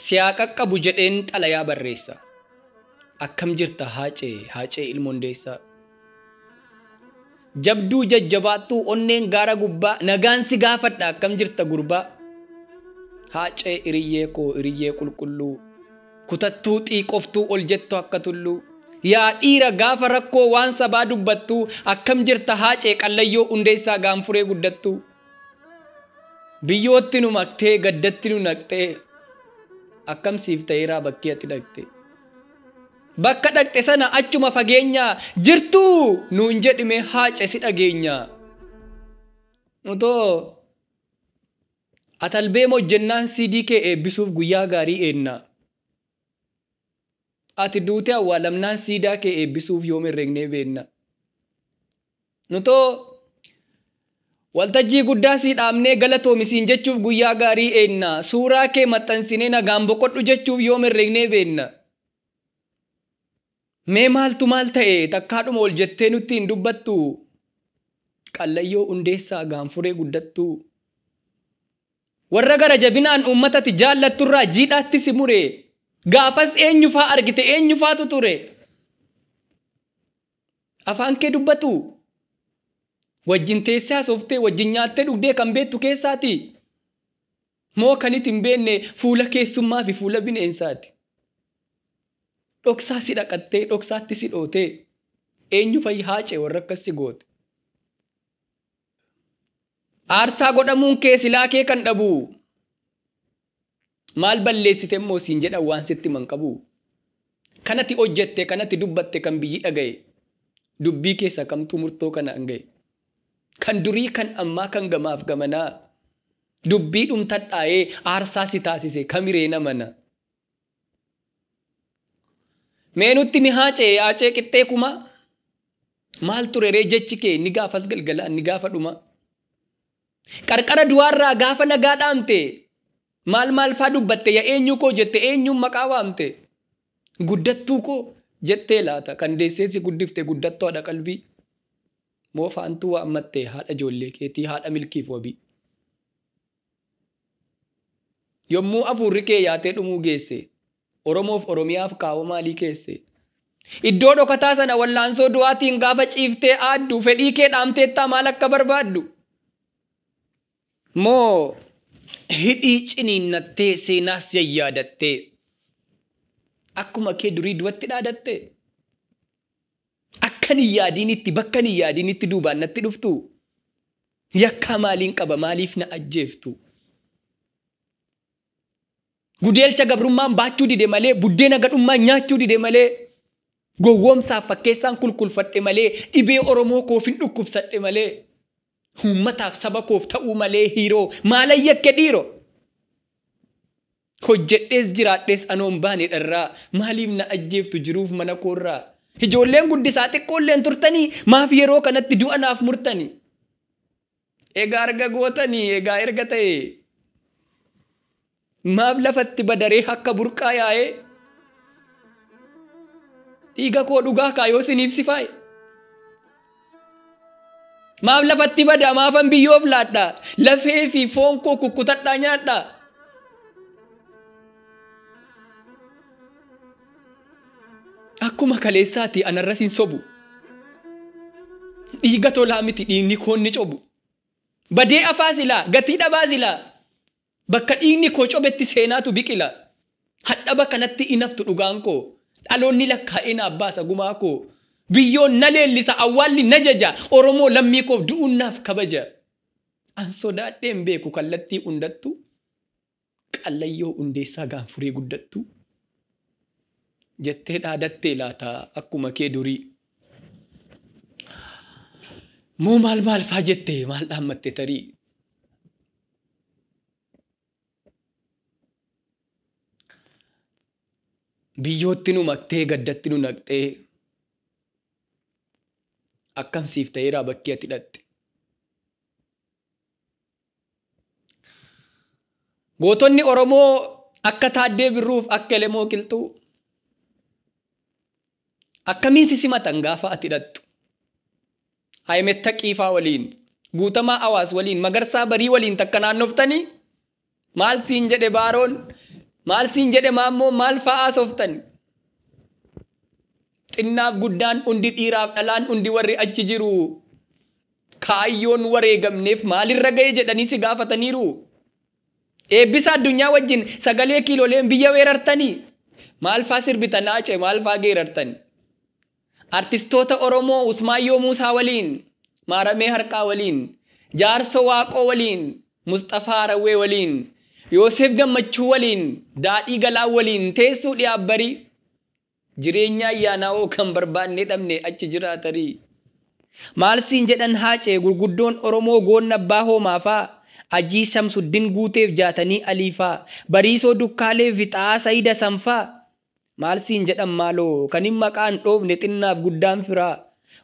Siyaa qaqqabu jedheen xalayaa barreessa. Akkam jirta Haacee, Haacee ilma Hundeessaa. Jabduu jajjabaattuu onneen gaara gubbaa nagaan si gaafadha akkam jirta gurbaa. Haacee hiriyyee koo hiriyyee qulqulluu kutattuu xiiqoftuu ol jettu akka tulluu. Yaa dhiira gaafa rakkoo waan sabaa dubbattuu akkam jirta Haacee Qallayyoo Hundeessaa gaanfuree guddattuu. Biyyootti nu maktee gaddatti nu naqxee akkam siif ta'eeraa bakkee ati dhaqxe. Bakka dhaqxe sana achuma fageenyaa jirtuu nuun jedhime Haacee si dhageenya. Utoo atalbee hojjennaan CD kee eebbisuuf guyyaa gaarii eenna. Ati duutee awwaalamnaan siidaa kee eebbisuuf yoom herreegnee beenna. Nutoo waltajjii guddaa sii dhaabnee galatoomi jechuuf guyyaa gaarii eenna. Suuraa kee maxxansinee nagaan boqodhu jechuuf yoom herreegnee beenna. Mee maaltu maal ta'e takkaadhuma ol jettee nutti hin dubbattu. Qallayyoo Hundeessaa gaanfuree guddattu. Warra gara jabinaan uummatatti jaallatturraa jiidhaatti si mure. Gaafas eenyufaa argite eenyufaatu ture. Afaan kee dubbatu. Wajjin teessee haasoftee wajjin nyaattee dhugdee kan beektu keessaati. Moo kan itti hin beekne fuula keessummaa fi fuula bineensaati. Dhoksaa si dhaqattee dhoksaatti si dhootee eenyu fayyi Haacee warra akkas si goote. Aarsaa godhamuun kee silaa kee kan dhabu. Maal balleessite immoo siin jedhan waan sitti himan qabu. Kanatti hojjette kanatti dubbatte kan biyyi dhaga'e. Dubbii keessa kamtuu murtoo kana hin ga'e. Kan durii kan ammaa kan gamaaf gamanaa. Dubbii dhumtadhaa'ee aarsaa si taasise kamiree namana. Mee nutti mi Haacee Haacee qixxee kuma. Maal ture ree jechi kee ni gaafas galgalaa ni gaafa dhuma. Qarqara du'aarraa gaafa nagaa dhaamte. Maal maal faa dubbatte yaa eenyu koo jette eenyuun maqaa waamte. Guddattuu koo jettee laata kan deessee si guddifte guddattuu haadha qalbii. Moo faantuu waammatte haadha ijoollee keetii haadha milkiif wabii. Yommuu afuurri kee yaatee dhumuu geesse Oromoof Oromiyaaf kaawwa maalii keesse. Iddoo dhokataa sana wallaansoo du'aatiin gaafa ciiftee aaddu fedhii kee dhaamteettaa maal akka barbaaddu. Moo hidhii ciniinnattee seenaas yayyaadattee akkuma kee durii du'atti dhaadattee akkan hin yaadiinitti bakka hin yaadiinitti duubaan natti dhuftu yakkaa maaliin qaba maaliif na ajjeeftu. Gudeelcha gabrummaan baachuu dide malee buddeena gadhummaan nyaachuu dide malee gowwoomsaaf fakkeessaan kulkulfadhe malee dhibee Oromoo koof hin dhukkubsadhe malee. Uummataaf saba koof ta'uu malee hiiroo maalan yakke dhiiroo. Hojjedhees jiraadhees anoon baane dharraa maaliif na ajjeeftu jiruuf mana koorraa. Ijoolleen guddisaa xiqqoolleen turtanii maaf yeroo kanatti du'a naaf murtanii. Egaa erga gootanii egaa erga ta'e. Maaf lafatti badaree akka burqaa yaa'ee. Dhiiga koo dhugaa kaayoo siniif si faaye. Maaf lafatti bada maafan biyyoof laadha lafee fi foon koo kukkutadhaa nyaadha. Akkuma kaleessaati anarras hin sobu. Dhiiga tolaa miti dhiigni koon ni cobu. Badee afaa silaa gatii dhabaa silaa bakka dhiigni koo cobetti seenaatu biqila. Hadhaba kanatti inaftu dhugaan koo dhaloonni lakkaa'ee naaf baasa gumaa koo. Biyyoon na leellisa awwaalli na jaja Oromoo lammii koof du'uun naaf kabaja. An sodaadhee hin beeku kallattii hundattu Qallayyoo Hundeessaa gaanfuree guddattu jettee dhaadattee laata akkuma kee durii. Moo maal maal faa jettee maal dhaammatte tarii. Biyyootti nu maktee gaddatti nu naqxee akkam siif ta'eeraa bakkee ati dhaqxe. Gootonni Oromoo akka Taaddee Birruuf akka Elemoo Qilxuu akkamiin si simatan gaafa ati dhaqxu. Haayimetta Qiifaa waliin, Guutamaa Awaas waliin, Magarsaa Barii waliin takka naannoftanii maal siin jedhe Baaroon, Maal siin jedhe maammoo maal fa'aa sooftan? Xinnaaf guddaan hundi dhiiraaf dhalaan hundi warri achi jiru. Kaayyoon wareegamneef maalirra ga'e jedhanii si gaafataniiru. Eebbisa addunyaa wajjin sagalee kiiloleen biyya weerartanii. Maal faa sirbitan Haacee maal faa geerartan? Artistoota Oromoo Usmaayyoo Muusaa waliin, Maaramee Harqaa waliin, Jaarsoo Waaqoo waliin, Mustafaa Rawwee waliin, Yoosef Gammachuu waliin, Daadhii Galaa waliin teessuu dhiyaabbarii. Jireenya ayyaanaa hoo kan barbaannee dhabne achi jiraatarii. Maal siin jedhan Haacee gurguddoon Oromoo goonna abbaa hoomaafaa, Ajii Shamsuddin Guuteef Jaatanii Aliifaa, Bariisoo Dukkaalee Fixaa Sayida Sanfaa. Maal siin jedhan maaloo kan hin maqaan dhoofne xinnaaf guddaan firaa.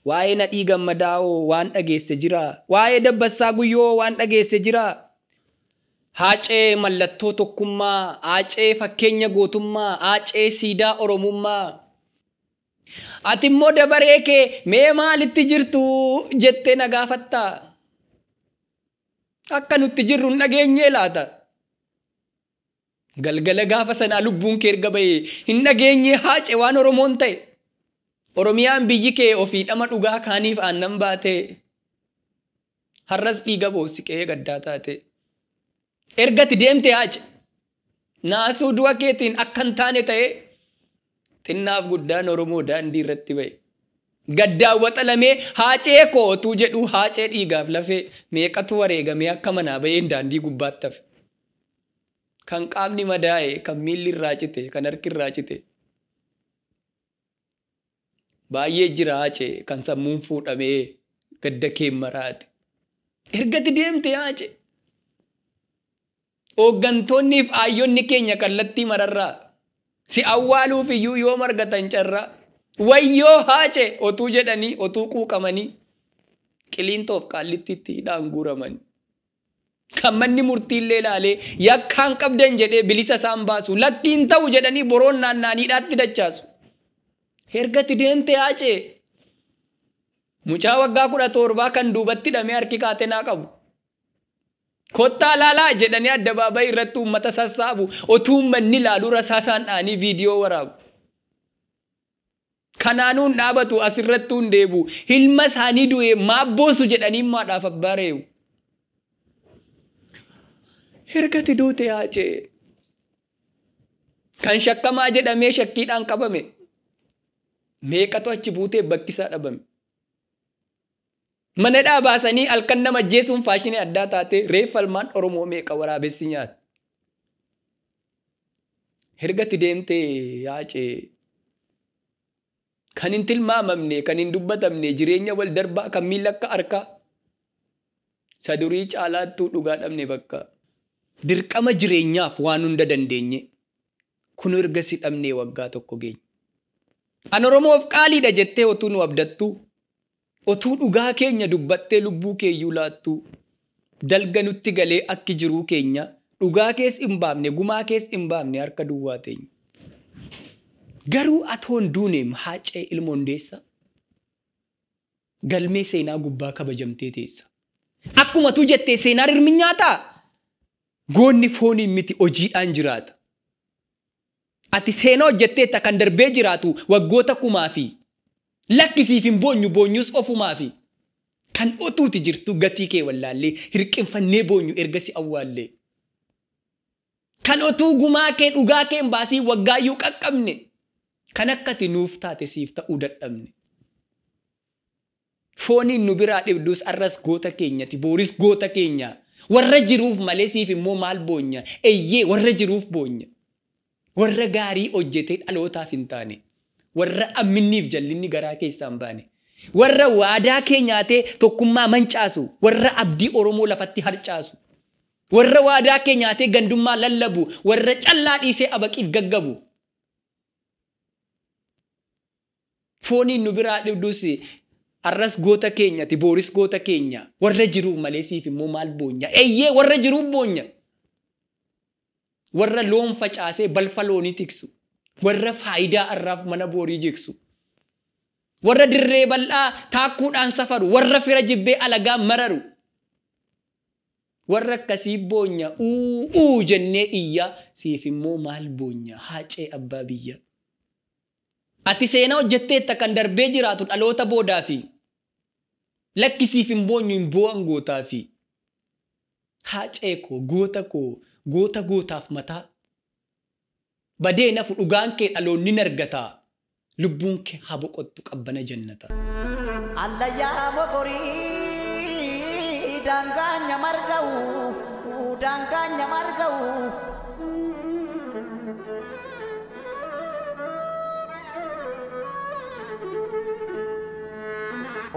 Waa'ee Nadhii Gammadaa'oo waan dhageesse jira. Waa'ee Dabbassaa Guyyoo waan dhageesse jira. Haacee mallattoo tokkummaa, Haacee fakkeenya gootummaa, Haacee siidaa Oromummaa. Ati immoo dabaree kee mee maalitti jirtu jettee na gaafatta. Akka nutti jirru hin dhageenyee laata? Galgala gaafa sanaa lubbuun kee erga bahee hin dhageenyee Haacee waan Oromoon ta'e. Oromiyaan biyyi kee ofii dhama dhugaa kaaniif aannan baate. Har'as dhiiga boossi qe'ee gaddaa taate. Ergati deemte Haacee. Naasuu du'a keetiin akka hin taane ta'e. Xinnaaf guddaan Oromoo daandii irratti ba'e. Gaddaan waxalamee Haacee kootuu jedhu Haacee dhiigaaf lafee meeqatu wareegamee akka manaa ba'een daandii gubbaatti hafe. Kan qaamni madaa'e, kan miilli irraa cite, kan harki irraa cite. Baay'ee jira Haacee kan sammuun fuudhamee gadda kee maraate. Ergati deemte Haacee. Hooggantoonniif ayyonni keenya kallattii mararraa. Si awwaaluuf iyyuu yoo margatan carraa. Wayyoo Haacee otuu jedhanii otuu quuqamanii qiliintoof qaallittiitti hidhaan guuraman. Kan manni murtiillee ilaalee yakkaan qabdan jedhee bilisa isaan baasu lakkiin ta'u jedhanii boroon naannaaniidhaatti dachaasu. Ergati deemte Haacee. Mucaa waggaa 17 kan duubatti hidhamee harki kaatenaa qabu. Kottaa laalaa jedhanii addabaabayii irratti uummata sassaabu otuu uummanni ilaalu rasaasaan dha'anii viidiyoo waraabu. Kanaanuu hin dhaabatu asirrattuu hin deebu. Ilma isaanii du'ee maabboosu jedhanii maadhaaf abbaa reebu. Ergati duute Haacee. Kan shakkamaa jedhamee shakkiidhaan qabame. Meeqatu achi buutee bakkisaa dhabame. Mana baasanii halkan nama ajjeesuun faashinii addaa taate reeffa ilmaan Oromoo meeqa waraabessi nyaata. Ergati deemtee Haacee. Kan hin tilmaamamne, kan hin dubbatamne, jireenya wal darbaa kan miila akka harkaa. Sadurii caalaattuu dhugaa dhabne bakka. Dirqama jireenyaaf waan hunda dandeenye. Kun erga si dhabnee waggaa tokko geenye. An Oromoof qaaliidha jettee otuu nu abdattu. Otuu dhugaa keenya dubbattee lubbuu keeyyuu laattu. Dalga nutti galee akki jiruu keenya. Dhugaa kees hin baafne, gumaa kees hin baafne harka duwwaa teenya. Garuu atoon duuneem Haacee ilma hundeessa. Galmee seenaa gubbaa kabajamtee teessa. Akkuma tu jettee seenaa rirmi nyaataa? Goonni fooniin miti hojiidhaan jiraata. Ati seenaa hojjetteetta kan darbee jiraatu waggoota kumaa fi lakkisiif hin boonyu boonyus ofumaa fi kan otuuti jirtu gatii kee wallaallee hirqinfannee boonyu erga si awwaallee. Kan otuu gumaa kee dhugaa kee hin baasii waggaayyuu qaqqabne kan akkati nuuf taate siif ta'uu dadhabne. Fooniin nu biraa dhibdus arras goota keenyati booris goota keenya. Warra jiruuf malee siif immoo maal boonya? Eeyyee warra jiruuf boonya. Warra gaarii hojjetee dhalootaaf hin taane. Warra amminniif jallinni garaa keessaa hin baane. Warra waadaa kee nyaatee tokkummaa mancaasu. Warra abdii Oromoo lafatti harcaasu. Warra waadaa kee nyaatee gandummaa lallabu. Warra callaa dhiisee abaqiif gaggabu. Fooniin nu biraa dhibdus arras goota keenyati booris goota keenya. Warra jiruuf malee siif immoo maal boonya? Eeyyee warra jiruuf boonya. Warra loon facaasee balfa loonii tiksu. Warra faayidaa arraaf mana boorii jigsu. Warra dirree bal'aa taakkuudhaan safaru. Warra fira jibbee alagaa mararu. Warra akkasii boonya uu jennee iyyaa, siif immoo maal boonya Haacee abbaa biyya. Ati seenaa hojjetteetta kan darbee jiraatu dhaloota boodaafi. Lakki siif hin boonyu, hin boo'an gootaafi. Haacee koo, goota koo, goota gootaaf mataa. Badee nafu dhugaan kee dhaloonni nargataa. Lubbuun kee haa boqottu qabbana jannata. Allayyaa mokorii daangaanya marga'u, daangaanya marga'u.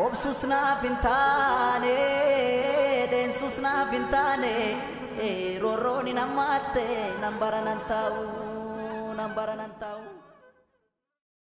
Obsus naaf hin taane, deensus naaf hin taane, roorroon hin hammaatte, nan bara nan taa'u, nan bara nan taa'u.